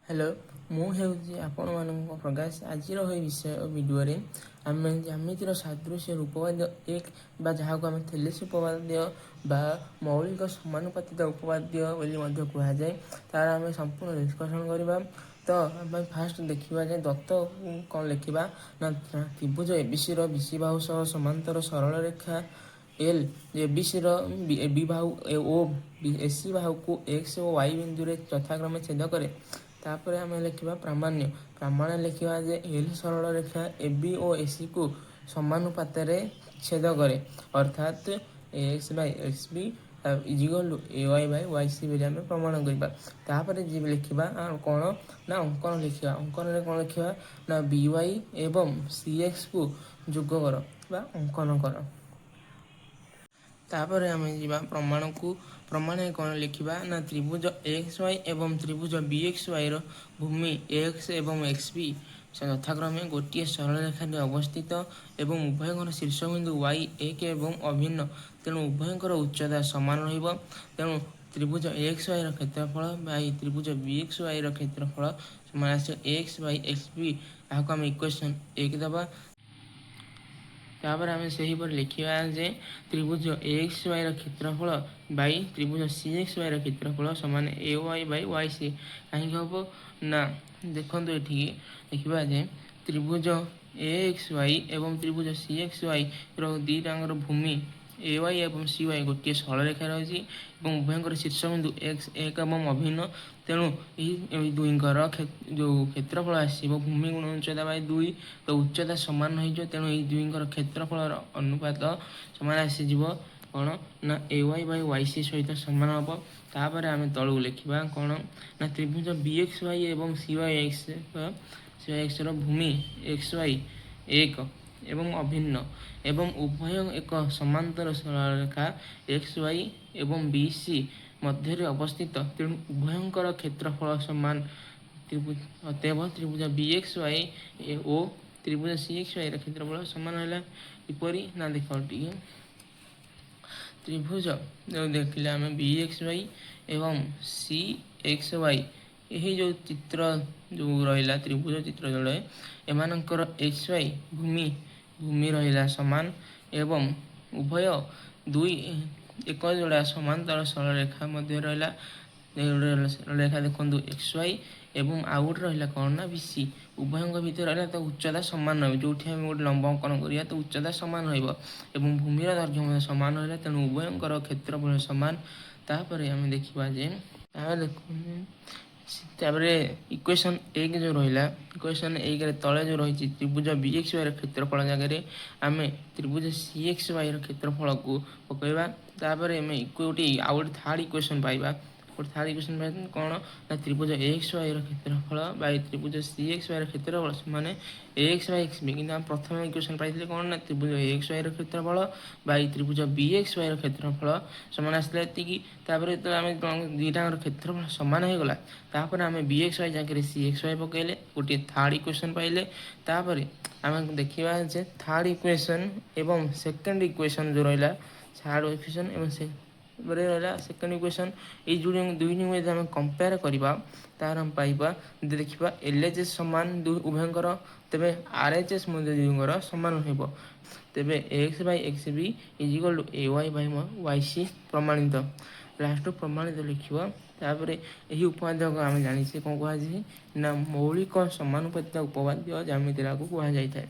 Hello, ମୁଁ ହେଉଛି ଆପଣମାନଙ୍କ ପ୍ରକାଶ। ଆଜିର ଏହି ବିଷୟ ଭିଡ଼ିଓରେ ଆମେ ଜ୍ୟାମିତିର ସାଦୃଶ୍ୟ ଉପପାଦ୍ୟ 1 ବା ଯାହାକୁ ଆମେ ଥେଲେସ୍ ଉପପାଦ୍ୟ ବା ମୌଳିକ ସମାନୁପାତିତ ଉପପାଦ୍ୟ ବୋଲି ମଧ୍ୟ କୁହାଯାଏ, ତାର ଆମେ ସମ୍ପୂର୍ଣ୍ଣ ଡିସ୍କସନ୍ କରିବା। ତ ଆମେ ଫାଷ୍ଟ ଦେଖିବା ଯେ ଦତ୍ତ କ'ଣ ଲେଖିବା ନା, ତ୍ରିଭୁଜ ଏବିସିର ବିସି ବାହୁ ସହ ସମାନ୍ତର ସରଳ ରେଖା ଏଲ୍ ଏବିସିର ଏ ବି ବାହୁ ଓ ଏସି ବାହୁକୁ ଏକ୍ସ ଓ ୱାଇ ବିନ୍ଦୁରେ ଯଥାକ୍ରମେ ଛେଦ କରେ। ତାପରେ ଆମେ ଲେଖିବା ପ୍ରାମାଣ୍ୟ। ପ୍ରାମାଣ୍ୟ ଲେଖିବା ଯେ ଏଲ୍ ସରଳ ରେଖା ଏ ବି ଓ ଏସିକୁ ସମାନୁପାତରେ ଛେଦ କରେ, ଅର୍ଥାତ୍ AX by XB is equal to AY by YC ବୋଲି ଆମେ ପ୍ରମାଣ କରିବା। ତାପରେ ଯିଏ ଲେଖିବା କ'ଣ ନା, ଅଙ୍କନ ଲେଖିବା। ଅଙ୍କନରେ କ'ଣ ଲେଖିବା ନା, ବି ୱାଇ ଏବଂ ସି ଏକ୍ସକୁ ଯୋଗ କର ବା ଅଙ୍କନ କର। ତାପରେ ଆମେ ଯିବା ପ୍ରମାଣକୁ। ପ୍ରମାଣରେ କ'ଣ ଲେଖିବା ନା, ତ୍ରିଭୁଜ ଏକ୍ସ ୱାଇ ଏବଂ ତ୍ରିଭୁଜ ବି ଏକ୍ସ ୱାଇର ଭୂମି ଏକ୍ସ ଏବଂ ଏକ୍ସ ବି ଯଥାକ୍ରମେ ଗୋଟିଏ ସରଳରେଖାରେ ଅବସ୍ଥିତ ଏବଂ ଉଭୟଙ୍କର ଶୀର୍ଷବିନ୍ଦୁ ୱାଇ ଏକ ଏବଂ ଅଭିନ୍ନ। ତେଣୁ ଉଭୟଙ୍କର ଉଚ୍ଚତା ସମାନ ରହିବ। ତେଣୁ ତ୍ରିଭୁଜ ଏକ୍ସ ୱାଇର କ୍ଷେତ୍ରଫଳ ବାଇ ତ୍ରିଭୁଜ ବି ଏକ୍ସ ୱାଇର କ୍ଷେତ୍ରଫଳ ସମାନ ଆସିବ ଏକ୍ସ ବାଇ ଏକ୍ସ ବି। ଏହାକୁ ଆମେ ଇକ୍ୱେସନ୍ 1 ଦେବା। ତାପରେ ଆମେ ସେହିପରି ଲେଖିବା ଯେ ତ୍ରିଭୁଜ ଏକ୍ସ ୱାଇର କ୍ଷେତ୍ରଫଳ ବାଇ ତ୍ରିଭୁଜ ସି ଏକ୍ସ ୱାଇର କ୍ଷେତ୍ରଫଳ ସମାନ AY by YC। କାହିଁକି ହେବ ନା, ଦେଖନ୍ତୁ, ଏଠିକି ଦେଖିବା ଯେ ତ୍ରିଭୁଜ ଏ ଏକ୍ସ ୱାଇ ଏବଂ ତ୍ରିଭୁଜ ସି ଏକ୍ସ ୱାଇର ଦୁଇଟାଙ୍କର ଭୂମି ଏ ୱାଇ ଏବଂ ସି ୱାଇ ଗୋଟିଏ ସରଳରେଖା ରହିଛି ଏବଂ ଉଭୟଙ୍କର ଶୀର୍ଷବିନ୍ଦୁ ଏକ୍ସ ଏକ ଏବଂ ଅଭିନ୍ନ। ତେଣୁ ଏହି ଦୁଇଙ୍କର ଯେଉଁ କ୍ଷେତ୍ରଫଳ ଆସିବ, ଭୂମି ଗୁଣ ଉଚ୍ଚତା ବାଇ 2। ତ ଉଚ୍ଚତା ସମାନ ହେଇଯିବ। ତେଣୁ ଏହି ଦୁଇଙ୍କର କ୍ଷେତ୍ରଫଳର ଅନୁପାତ ସମାନ ଆସିଯିବ କ'ଣ ନା, AY by YC ସହିତ ସମାନ ହେବ। ତାପରେ ଆମେ ତଳକୁ ଲେଖିବା କ'ଣ ନା, ତ୍ରିଭୁଜ ବି ଏକ୍ସ ୱାଇ ଏବଂ ସି ୱାଇ ଏକ୍ସର ଭୂମି ଏକ୍ସ ୱାଇ ଏକ ଏବଂ ଅଭିନ୍ନ ଏବଂ ଉଭୟ ଏକ ସମାନ୍ତର ସରଳରେଖା ଏକ୍ସ ୱାଇ ଏବଂ ବି ସି ମଧ୍ୟରେ ଅବସ୍ଥିତ। ତେଣୁ ଉଭୟଙ୍କର କ୍ଷେତ୍ରଫଳ ସମାନ। ତ୍ରିଭୁଜ ଅତଏବ ତ୍ରିଭୁଜ ବି ଏକ୍ସ ୱାଇ ଓ ତ୍ରିଭୁଜ ସି ଏକ୍ସ ୱାଇର କ୍ଷେତ୍ରଫଳ ସମାନ ହେଲା। କିପରି ନା, ଦେଖ ଟିକେ, ତ୍ରିଭୁଜ ଯେଉଁ ଦେଖିଲେ ଆମେ ବି ଏକ୍ସ ୱାଇ ଏବଂ ସି ଏକ୍ସ ୱାଇ, ଏହି ଯେଉଁ ଚିତ୍ର ଯେଉଁ ରହିଲା, ତ୍ରିଭୁଜ ଚିତ୍ର ଯୋଡ଼େ, ଏମାନଙ୍କର ଏକ୍ସ ୱାଇ ଭୂମି ରହିଲା ସମାନ ଏବଂ ଉଭୟ ଦୁଇ ଏକ ଯୋଡ଼ା ସମାନ୍ତର ସରଳରେଖା ମଧ୍ୟ ରହିଲା। ରେଖା ଦେଖନ୍ତୁ, ଏକ୍ସ ୱାଇ ଏବଂ ଆଉ ଗୋଟେ ରହିଲା କ'ଣ ନା, ବି ସି। ଉଭୟଙ୍କ ଭିତରେ ରହିଲା, ତ ଉଚ୍ଚତା ସମାନ ରହିବ। ଯେଉଁଠି ଆମେ ଗୋଟେ ଲମ୍ବ ଅଙ୍କନ କରିବା, ତ ଉଚ୍ଚତା ସମାନ ରହିବ ଏବଂ ଭୂମିର ଦୈର୍ଘ୍ୟ ମଧ୍ୟ ସମାନ ରହିଲା। ତେଣୁ ଉଭୟଙ୍କର କ୍ଷେତ୍ରଫଳ ସମାନ। ତାପରେ ଆମେ ଦେଖିବା ଯେ, ତାପରେ ଦେଖନ୍ତୁ, ତାପରେ ଇକ୍ୱେସନ୍ 1 ଯେଉଁ ରହିଲା, ଇକ୍ୱେସନ୍ 1ରେ ତଳେ ଯେଉଁ ରହିଛି, ତ୍ରିଭୁଜ ବି ଏକ୍ସ ୱାଇର କ୍ଷେତ୍ରଫଳ ଜାଗାରେ ଆମେ ତ୍ରିଭୁଜ ସି ଏକ୍ସ ୱାଇର କ୍ଷେତ୍ରଫଳକୁ ପକାଇବା। ତାପରେ ଆମେ ଗୋଟେ ଆଉ ଗୋଟେ ଥାର୍ଡ଼ ଇକ୍ୱେସନ୍ ପାଇବା। ଗୋଟେ ଥାର୍ଡ଼ ଇକ୍ୱେସନ୍ ପାଇବା କ'ଣ ନା, ତ୍ରିଭୁଜ ଏକ୍ସ ୱାଇର କ୍ଷେତ୍ରଫଳ ବାଇ ତ୍ରିଭୁଜ ସି ଏକ୍ସ ୱାଇର କ୍ଷେତ୍ରଫଳ ମାନେ ଏକ୍ସ ବାଇ ଏକ୍ସ ବି। କିନ୍ତୁ ଆମେ ପ୍ରଥମ ଇକ୍ୱେସନ୍ ପାଇଥିଲେ କ'ଣ ନା, ତ୍ରିଭୁଜ ଏକ୍ସ ୱାଇର କ୍ଷେତ୍ରଫଳ ବାଇ ତ୍ରିଭୁଜ ବି ଏକ୍ସ ୱାଇର କ୍ଷେତ୍ରଫଳ ସମାନ ଆସିଲା ଏତିକି। ତାପରେ ଯେତେବେଳେ ଆମେ ଦୁଇଟାଙ୍କର କ୍ଷେତ୍ରଫଳ ସମାନ ହେଇଗଲା, ତାପରେ ଆମେ ବି ଏକ୍ସ ୱାଇ ଜାଗାରେ ସି ଏକ୍ସ ୱାଇ ପକାଇଲେ, ଗୋଟିଏ ଥାର୍ଡ଼ ଇକ୍ୱେସନ୍ ପାଇଲେ। ତାପରେ ଆମେ ଦେଖିବା ଯେ ଥାର୍ଡ଼ ଇକ୍ୱେସନ୍ ଏବଂ ସେକେଣ୍ଡ ଇକ୍ୱେସନ୍ ଯେଉଁ ରହିଲା, ଥାର୍ଡ଼ ଇକ୍ୱେସନ୍ ଏବଂ ସେ ପରେ ରହିଲା ସେକେଣ୍ଡ ଇକ୍ୱେସନ୍, ଏଇ ଯୋଡ଼ି ଦୁଇଟିକୁ ଯଦି ଆମେ କମ୍ପେୟାର କରିବା, ତାହାର ଆମେ ପାଇବା, ଯଦି ଦେଖିବା ଏଲ୍ ଏଚ୍ ଏସ୍ ସମାନ ଦୁଇ ଉଭୟଙ୍କର, ତେବେ ଆର୍ ଏଚ୍ ଏସ୍ ମଧ୍ୟ ଦୁଇଙ୍କର ସମାନ ରହିବ। ତେବେ AX by XB is equal to AY by YC ପ୍ରମାଣିତ। ଲାଷ୍ଟକୁ ପ୍ରମାଣିତ ଲେଖିବ। ତାପରେ ଏହି ଉପପାଦ୍ୟକୁ ଆମେ ଜାଣିଛେ, କ'ଣ କୁହାଯାଏ ନା, ମୌଳିକ ସମାନୁପାତିତ ଉପପାଦ୍ୟ ଜ୍ୟାମିତିରାକୁ କୁହାଯାଇଥାଏ।